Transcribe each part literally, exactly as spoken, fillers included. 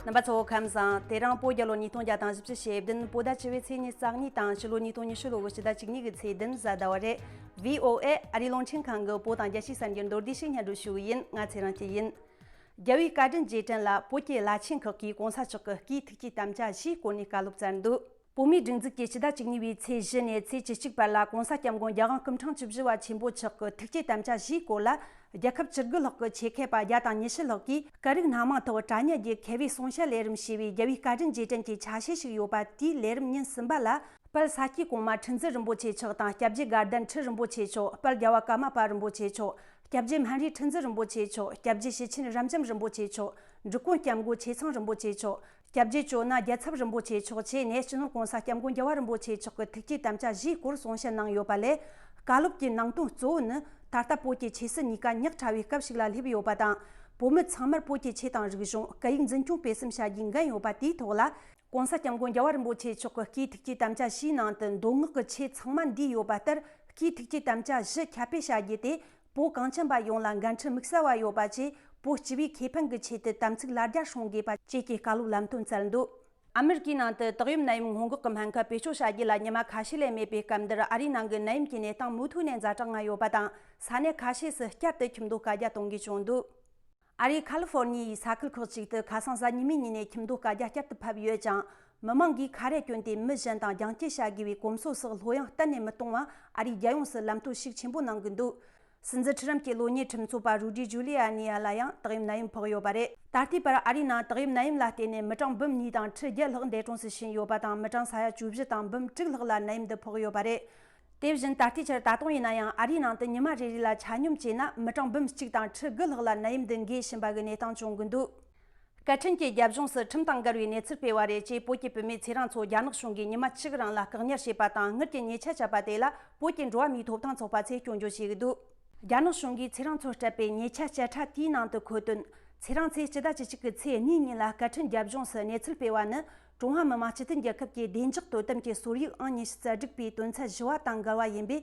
རྣམ་པ་ཚོ་ཁམས་བཟང་། དེ་རིང་བོད་རྒྱལ་ལོ་ཉིས་སྟོང་བརྒྱ་དང་བཞི་བཅུ་ཞེ་བདུན། བོད་ཟླ་བཅུ་པའི་ཚེས་ཉི་ཤུ་རྩ་གཉིས་དང་ཕྱི་ལོ་ཉིས་སྟོང་ཉི་ཤུ་ལོའི་ཕྱི་ཟླ་བཅུ་གཉིས་ཀྱི་ཚེས་བདུན་གཟའ་ཟླ་བ་རེད། བྷི་ཨོ་ཨེ་ཨ་རིའི་རླུང་འཕྲིན་ཁང་གི་བོད་དང་རྒྱལ་སྤྱིའི་གསར་འགྱུར་མདོར་བསྡུས་ཤིག་སྙན་སྒྲོན་ཞུ་གི་ཡིན། ང་ཚེ་རིང་སྐྱིད་ཡིན། རྒྱལ་བའི་བཀའ་དྲིན་རྗེས་དྲན་ལ་བོད་ཀྱི་བླ་ཆེན་ཁག་གིས་གོང་ས་མཆོག་གི་སྐུའི་ཐུགས་བསྐྱེད་དམ་བཅའ་བཞིའི་སྐོར་ནས་བཀའ་སློབ་སྩལ་འདུག་བོད་མིའི་སྒྲིག་འཛུགས་ཀྱི་ཕྱི་ཟླ་བཅུ་གཉིས་པའི་ཚེས་བཞི་ནས་ཚེས་བཅུ་གཅིག་བར་ལ་༸གོང་ས་༸སྐྱབས་མགོན་རྒྱལ་དབང་སྐུ་ཕྲེང་བཅུ་བཞི་པ་ཆེན་པོ་མཆོག་གི་ཐུགས་བསྐྱེད་དམ་བཅའ་བཞིའི་སྐོར་ལ། རྒྱལ་ཁབ་བཅུ་དགུ་ལྷག་གི་ཆེད་མཁས་པ་བརྒྱ་དང་ཉི་ཤུ་ལྷག་གིས་སྐད་རིགས་སྣ་མང་ཐོག་དྲ་བརྙན་བརྒྱུད་མཁས་པའི་གསུང་བཤད་ལས་རིམ་ཞེས་པའི་རྒྱལ་བའི་བཀའ་དྲིན་རྗེས་དྲན་གྱི་ཆ་ཤས་ཤིག་ཡོད་པ་དེའི་ལས་རིམ་ཉིན་གསུམ་པ་ལ། དཔལ་ས་སྐྱའི་གོང་མ་ཁྲི་འཛིན་རིན་པོ་ཆེ་མཆོག་དང་། སྐྱབས་རྗེ་དགའ་ལྡན་ཁྲི་རིན་པོ་ཆེ་མཆོག་དཔལ་རྒྱལ་བ་ཀརྨ་པ་རིན་པོ་ཆེ་མཆོག་སྐྱབས་རྗེ་སྨན་རིའི་ཁྲི་འཛིན་རིན་པོ་ཆེ་མཆོག་སྐྱབས་རྗེ་ཞུ་ཆེན་རབ་འབྱམས་རིན་པོ་ཆེ་མཆོག་འབྲི་གུང་སྐྱབས་མགོན་ཆེ་ཚང་རིན་པོ་ཆེ་མཆོག་སྐྱབས་རྗེ་ཇོ་ནང་རྒྱལ་ཚབ་རིན་པོ་ཆེ་མཆོག་བཅས་ནས་སྤྱི་ནོར་༸གོང་ས་༸སྐྱབས་མགོན་རྒྱལ་བ་རིན་པོ་ཆེ་མཆོག་གི་ཐུགས་བསྐྱེད་དམ་བཅའ་བཞིའི་སྐོར་གསུང་བཤད་གནང་ཡོད་པ་ལས། བཀའ་སློབ་ཀྱི་ནང་དོན་གཙོ་བོ་ནི། ད་ལྟ་བོད་ཀྱི་ཆོས་སྲིད་གཉིས་ཀ་ཉག་ཕྲ་བའི་སྐབས་ཤིག་ལ་སླེབས་ཡོད་པ་དང་། བོད་མི་ཚང་མར་བོད་ཀྱི་ཆོས་དང་རིག་གཞུང་། སྐད་ཡིག་འཛིན་སྐྱོང་སྤེལ་གསུམ་བྱ་རྒྱུའི་འགན་ཡོད་པ་དེའི་ཐོག་ལ། ༸གོང་ས་༸སྐྱབས་མགོན་རྒྱལ་བ་རིན་པོ་ཆེ་མཆོག་གི་སྐུའི་ཐུགས་བསྐྱེད་དམ་བཅའ་བཞིའི་ནང་དུ་མདོ་སྔགས་ཀྱི་ཆོས་ཚང་མ་འདུས་ཡོད་པ་ལྟར། སྐུའི་ཐུགས་བསྐྱེད་དམ་བཅའ་བཞི་ཁྱབ་སྤེལ་བྱ་རྒྱུ་དེ། བོད་གངས་ཅན་པ་ཡོངས་ལ་འགན་འཁྲི་དམིགས་བསལ་བ་ཡོད་པ་བཅས། བོད་སྤྱི་པའི་ཁེ་ཕན་གྱི་ཆེད་དུ་དམ་ཚིག་ལ་རྒྱ་སྲུང་དགོས་པ་བཅས་ཀྱི་བཀའ་སློབ་ལམ་སྟོན་སྩལ་འདུག་ཨ་མེ་རི་ཀའི་ནང་དུ་དག་ཡོམ་ནད་ཡམས་སྔོན་འགོག་གི་སྨན་ཁབ་བེད་སྤྱོད་བྱ་རྒྱུ་ལ་ཉི་མ་ཁ་ཤས་ལས་མེད་པའི་སྐབས་འདིར། ཨ་རིའི་ནང་གི་ནད་ཡམས་ཀྱི་གནས་སྟངས་མུ་མཐུད་ནས་ཛ་དྲག་ངང་ཡོད་པ་དང་། ས་གནས་ཁ་ཤས་སུ་བསྐྱར་དུ་ཁྱིམ་སྡོད་བཀའ་རྒྱ་གཏོང་དགོས་བྱུང་འདུག་ཨ་རིའི་ཁ་ལི་ཧྥོར་ནི་ཡའི་ས་ཁུལ་ཁག་ཅིག་ཏུ་ཁ་སང་གཟའ་ཉི་མའི་ཉིན་ནས་ཁྱིམ་སྡོད་བཀའ་རྒྱ་བསྐྱར་དུ་ཕབ་ཡོད་ཅིང་། མི་མང་གིས་ཁ་རས་གྱོན་ཏེ་མི་གཞན་དང་རྒྱང་བསྐྱོད་བྱ་དགོས་པའི་གོམས་སྲོལ་སོགས་ལྷོད་ཡངས་གཏན་ནས་མི་གཏོང་བར། ཨ་རིའི་རྒྱལ་ཡོངས་སུ་ལམ་སྟོན་ཤུགས་ཆེན་པོ་གནང་གི་འདུག་སྲིད་འཛིན་ཁྲི་རམ་གྱི་གློག་བརྙན་ཁྲིམས་རྩོད་པ་རུ་ཌི་ཇུ་ལི་ཨ་ནི་ཡ་ལ་ཡང་དག་ཡམས་ནད་ཡམས་ཕོག་ཡོད་པ་རེད། ད་ལྟའི་བར་ཨ་རིའི་ནང་དག་ཡམས་ནད་ཡམས་ལ་བརྟེན་ནས་མི་གྲངས་འབུམ་གཉིས་དང་ཁྲི་བརྒྱད་ལྷག་འདས་གྲོངས་སུ་ཕྱིན་ཡོད་པ་དང་། མི་གྲངས་ས་ཡ་བཅུ་བཞི་དང་འབུམ་དྲུག་ལྷག་ལ་ནད་ཡམས་འདི་ཕོག་ཡོད་པ་རེད། དེ་བཞིན་ད་ལྟའི་ཆར་ད་དུང་ཡིན་ན་ཡང་། ཨ་རིའི་ནང་དུ་ཉི་མ་རེ་རེ་ལ་ཆ་སྙོམས་བྱས་ན། མི་གྲངས་འབུམ་གཅིག་དང་ཁྲི་དགུ་ལྷག་ལ་ནད་ཡམས་འདི་འགོས་བཞིན་པ་གི་གནས་སྟངས་བྱུང་གི་འདུག་སྐད་འཕྲིན་གྱི་རྒྱབ་ལྗོངས་སུ་ཁྲིམས་དང་འགལ་བའི་གནས་ཚུལ་སྤེལ་བ་རེད་ཅེས། བོད་ཀྱི་བུད་མེད་ཚེ་རིང་མཚོ་རྒྱ་ནག་གཞུང་གིས་ཉི་མ་གཅིག་རིང་ལ་བཀག་ཉར་བྱས་པ་དང་། དངུལ་གྱི་ཉེས་ཆད་བཅད་པ་དེ་ལ་བོད་ཀྱི་འགྲོ་བ་མིའི་ཐོབ་ཐང་ཚོགས་པ་ཚོས་སྐྱོན་བརྗོད་བྱེད་ཀྱི་འདུག་རྒྱ་ནག་གཞུང་གིས་ཚེ་རིང་མཚོ་སྤྲད་པའི་ཉེས་ཆད་བཅད་ཁྲ་དེའི་ནང་དུ་འཁོད་དོན། ཚེ་རིང་མཚོས་སྤྱི་ཟླ་བཅུ་གཅིག་གི་ཚེས་གཉིས་ཉིན་ལ་སྐད་འཕྲིན་རྒྱབ་ལྗོངས་སུ་གནས་ཚུལ་སྤེལ་བ་ནི། ཀྲུང་ཧྭ་མི་དམངས་སྤྱི་མཐུན་རྒྱལ་ཁབ་ཀྱི་བདེ་འཇགས་དོ་དམ་གྱི་སོར་ཡིག་ཨང་ཉི་ཤུ་རྩ་དྲུག་པའི་དོན་ཚན་བཞི་བ་དང་འགལ་བ་ཡིན་པས།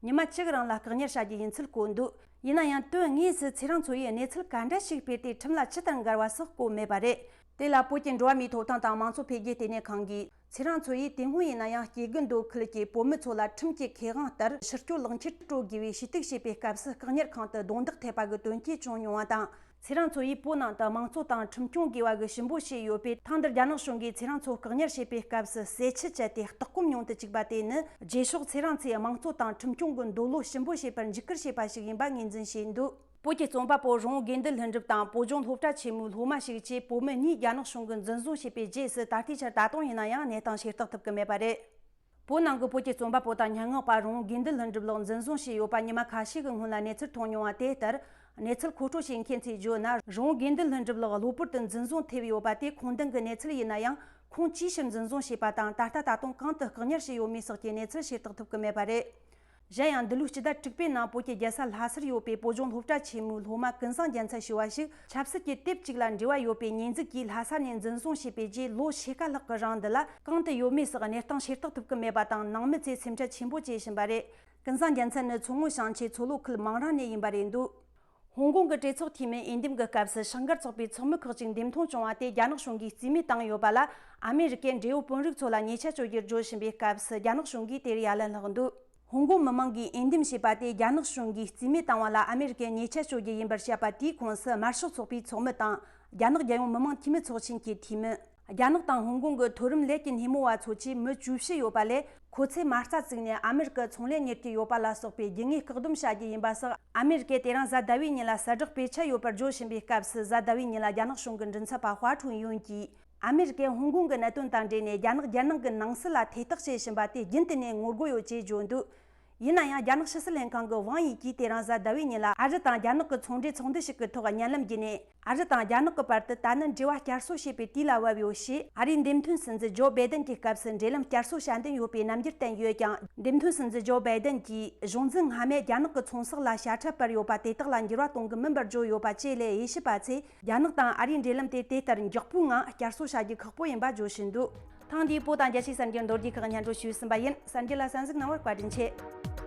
ཉི་མ་གཅིག་རིང་ལ་བཀག་ཉར་བྱ་རྒྱུ་ཡིན་ཚུལ་བཀོད་འདུག་ཡིན་ན་ཡང་། དོན་དངོས་སུ་ཚེ་རིང་མཚོ་ཡིས་གནས་ཚུལ་ག་འདྲ་ཞིག་སྤེལ་ཏེ་ཁྲིམས་ལ་ཇི་ལྟར་འགལ་བ་སོགས་བཀོད་མེད་པ་རེད། དེ་ལ་བོད་ཀྱི་འགྲོ་བ་མིའི་ཐོབ་ཐང་དང་མང་གཙོ་འཕེལ་རྒྱས་ལྟེ་གནས་ཁང་གིས། ཚེ་རིང་མཚོ་ཡིས་དེ་སྔོན་ཡིན་ན་ཡང་། སྐྱེ་རྒུ་མདོ་ཁུལ་གྱི་བོད་མི་ཚོ་ལ་ཁྲིམས་ཀྱི་ཁེ་དབང་ལྟར་ཕྱིར་སྐྱོད་ལག་འཁྱེར་སྤྲོད་དགོས་པའི་ཞུ་གཏུག་བྱས་པའི་སྐབས་སུ། བཀག་ཉར་ཁང་དུ་རྡུང་རྡེག་ཐེབས་པ་གི་དོན་རྐྱེན་བྱུང་མྱོང་བ་དང་། ཚེ་རིང་མཚོ་ཡིས་བོད་ནང་དུ་དམངས་གཙོ་དང་ཁྲིམས་སྐྱོང་དགོས་པ་གི་ཞུ་འབོད་བྱས་ཡོད་པས། ཐེངས་འདིར་རྒྱ་ནག་གཞུང་གིས་ཚེ་རིང་མཚོ་བཀག་ཉར་བྱས་པའི་སྐབས་སུ་ཟས་ཆུ་སྤྱད་དེ་ལྟོགས་སྐོམ་མྱོང་དུ་བཅུག་པ་དེ་ནི། རྗེས་ཕྱོགས་ཚེ་རིང་མཚོས་དམངས་གཙོ་དང་ཁྲིམས་སྐྱོང་གི་འདོད་བློ་ཞིབ་འབོར་བྱེད་པར་འཇིགས་སྐུལ་བྱས་པ་ཞིག་ཡིན་པ་ངོས་འཛིན་བྱས་འདུག་བོད་ཀྱི་རྩོམ་པ་པོ་རོང་བོ་དགེ་འདུན་ལྷུན་གྲུབ་དང་། བོད་ལྗོངས་སློབ་གྲྭ་ཆེན་མོའི་སློབ་མ་ཞིག་བཅས་བོད་མི་གཉིས་རྒྱ་ནག་གཞུང་གིས་འཛིན་བཟུང་བྱས་པའི་རྗེས་སུ། ད་ལྟའི་ཆར་ད་དུང་ཡིན་ན་ཡང་གནས་སྟངས་ཤེས་རྟོགས་ཐུབ་ཀྱི་མེད་པ་རེད། བོད་ནང་གི་བོད་ཀྱི་རྩོམ་པ་པོ་དང་སྙན་ངག་པ་རོང་བོ་དགེ་འདུན་ལྷུན་གྲུབ་ལགས་འཛིན་བཟུང་བྱས་ཡོད་པ་ཉི་མ་ཁ་ཤས་ཀྱི་སྔོན་ལ་གནས་ཚུལ་ཐོན་མྱོང་བ་དེ་ལྟར། གནས་ཚུལ་མཁོ་སྤྲོད་བྱེད་མཁན་ཚོས་བརྗོད་ན། རོང་བོ་དགེ་འདུན་ལྷུན་གྲུབ་ལགས་གློ་བུར་དུ་འཛིན་བཟུང་ཐེབས་ཡོད་པ་དེ་ཁུངས་ལྡན་གྱི་གནས་ཚུལ་ཡིན་ན་ཡང་། ཁོང་ཅིའི་ཕྱིར་འཛིན་བཟུང་བྱས་པ་དང་། ད་ལྟ་ད་དུང་གང་དུ་བཀག་ཉར་བྱས་ཡོད་མེད་སོགས་ཀྱི་གནས་ཚུལ་ཤེས་རྟོགས་ཐུབ་ཀྱི་མེད་པ་རེད། གཞན་ཡང་། འདི་ལོའི་སྤྱི་ཟླ་དྲུག་པའི་ནང་བོད་ཀྱི་རྒྱལ་ས་ལྷ་སར་ཡོད་པའི་བོད་ལྗོངས་སློབ་གྲྭ་ཆེན་མོའི་སློབ་མ་ཀུན་བཟང་རྒྱལ་མཚན་ཞུ་བ་ཞིག་ཆབ་སྲིད་ཀྱི་དེབ་ཅིག་ལ་འབྲེལ་བ་ཡོད་པའི་ཉེས་འཛུགས་ཀྱིས་ལྷ་ས་ནས་འཛིན་བཟུང་བྱས་པའི་རྗེས་ལོ་ཕྱེད་ཀ་ལྷག་གི་རིང་འདི་ལ་གང་དུ་ཡོད་མེད་སོགས་གནས་སྟངས་ཤེས་རྟོགས་ཐུབ་ཀྱི་མེད་པ་དང་། ནང་མི་ཚོས་སེམས་ཁྲལ་ཆེན་པོ་བྱེད་བཞིན་པ་རེད། ཀུན་བཟང་རྒྱལ་མཚན་ནི་མཚོ་སྔོན་ཞིང་ཆེན་མཚོ་ལྷོ་ཁུལ་མང་རང་ནས་ཡིན་པ་རེད་འདུག་ཧོང་ཀོང་གི་གྲོས་ཚོགས་འཐུས་མི་འོས་འདེམས་ཀྱི་སྐབས་སུ་ཤང་གར་ཚོགས་པའི་ཚོགས་མི་ཁག་ཅིག་འདེམས་ཐོན་བྱུང་བ་དེ་རྒྱ་ནག་གཞུང་གིས་རྩིས་མེད་བཏང་ཡོད་པ་ལ། ཨ་མེ་རི་ཀས་འབྲེལ་ཡོད་དཔོན་རིགས་ཚོ་ལ་ཉེས་ཆད་གཅོད་རྒྱུར་བརྗོད་བཞིན་པའི་སྐབས་སུ། རྒྱ་ནག་གཞུང་གིས་དེར་ཡ་ལན་བསླངས་འདུག་ཧོང་ཀོང་མི་མང་གིས་འོས་འདེམས་བྱས་པ་དེ་རྒྱ་ནག་གཞུང་གིས་རྩིས་མེད་བཏང་བ་ལ་ཨ་མེ་རི་ཀས་ཉེས་ཆད་གཅོད་རྒྱུ་ཡིན་པར་བཤད་པ་དེའི་ཁོངས་སུ། དམར་ཤོག་ཚོགས་པའི་ཚོགས་མི་དང་། རྒྱ་ནག་རྒྱལ་ཡོངས་མི་མང་འཐུས་མི་ཚོགས་ཆེན་གྱི་འཐུས་མི། རྒྱ་ནག་དང་ཧོང་ཀོང་གི་མཐོ་རིམ་ལས་ཀྱི་སྣེ་མོ་བ་ཚོ་བཅས་མི་བཅུ་བཞི་ཡོད་པ་ལས། ཁོ་ཚོས་མ་རྩ་བཙུགས་ནས་ཨ་མེ་རི་ཀར་ཚོང་ལས་གཉེར་གྱི་ཡོད་པ་ལ་སོགས་པའི་རྒྱུ་དངོས་བཀག་སྡོམ་བྱ་རྒྱུ་ཡིན་པ་སོགས། ཨ་མེ་རི་ཀས་དེ་རིང་གཟའ་ཟླ་བའི་ཉིན་ལ་གསལ་བསྒྲགས་སྤེལ་འཆར་ཡོད་པར་བརྗོད་བཞིན་པའི་སྐབས་སུ། གཟའ་ཟླ་བའི་ཉིན་ལ་རྒྱ་ནག་གཞུང་གི་མགྲིན་ཚབ་པ་ཧྭ་ཁྲུང་ཡོན་གྱིས། ཨ་མེ་རི་ཀས་ཧོང་ཀོང་གི་གནད་དོན་དང་འབྲེལ་ནས་རྒྱ་ནག་རྒྱལ་ནང་གི་ནང་སྲིད་ལ་ཐེ་གཏོགས་བྱེད་བཞིན་པ་དེ་རྒྱུན་དུ་ནས་ངོ་རྒོལ་ཡོད་ཅེས་བརྗོད་འདུག་ཡིན་ན་ཡང་། རྒྱ་ནག་ཕྱི་སྲིད་ལྷན་ཁང་གི་ཝང་ཡི་ཀིས་དེ་རིང་གཟའ་ཟླ་བའི་ཉིན་ལ་ཨ་རི་དང་རྒྱ་ནག་གི་ཚོང་འབྲེལ་ཚོགས་འདུ་ཞིག་གི་ཐོག་བརྙན་ལམ་བརྒྱུད་ནས། ཨ་རི་དང་རྒྱ་ནག་གི་བར་དུ་ད་ནི་འབྲེལ་བ་བསྐྱར་གསོ་བྱེད་པའི་དུས་ལ་བབ་ཡོད་ཞེས། ཨ་རིའི་འདེམས་ཐོན་སྲིད་འཛིན་ཇོ་བྷའི་ཏན་གྱི་སྐབས་སུ་འབྲེལ་ལམ་བསྐྱར་གསོ་བྱ་འདུན་ཡོད་པའི་རྣམ་འགྱུར་བསྟན་ཡོད་ཀྱང་། འདེམས་ཐོན་སྲིད་འཛིན་ཇོ་བྷའི་ཏན་གྱིས་གཞུང་འཛིན་སྔ་མས་རྒྱ་ནག་གི་ཚོང་ཟོག་ལ་ཞྭ་ཁྲ་སྤར་ཡོད་པ་དེ་དག་ལ་འགྱུར་བ་གཏོང་གི་མིན་པར་བརྗོད་ཡོད་པ་བཅས་ལས། དབྱེ་ཞིབ་པ་ཚོས་རྒྱ་ནག་དང་ཨ་རིའི་འབྲེལ་ལམ་དེ་དེ་ལྟར་མགྱོགས་པོའི་ངང་བསྐྱར་གསོ་བྱ་རྒྱུ་ཁག་པོ་ཡིན་པ་བརྗོད་བཞིན་འདུག་ཐེངས་འདིའི་བོད་དང་རྒྱལ་སྤྱིའི་གསར་འགྱུར་མདོར་བསྡུས་ཁག་སྙན་སྒྲོན་ཞུས་ཟིན་པ་ཡིན། གསར་འགྱུར་ལ་གསན་གཟིགས་གནང་བར་བཀའ་དྲིན་ཆེ།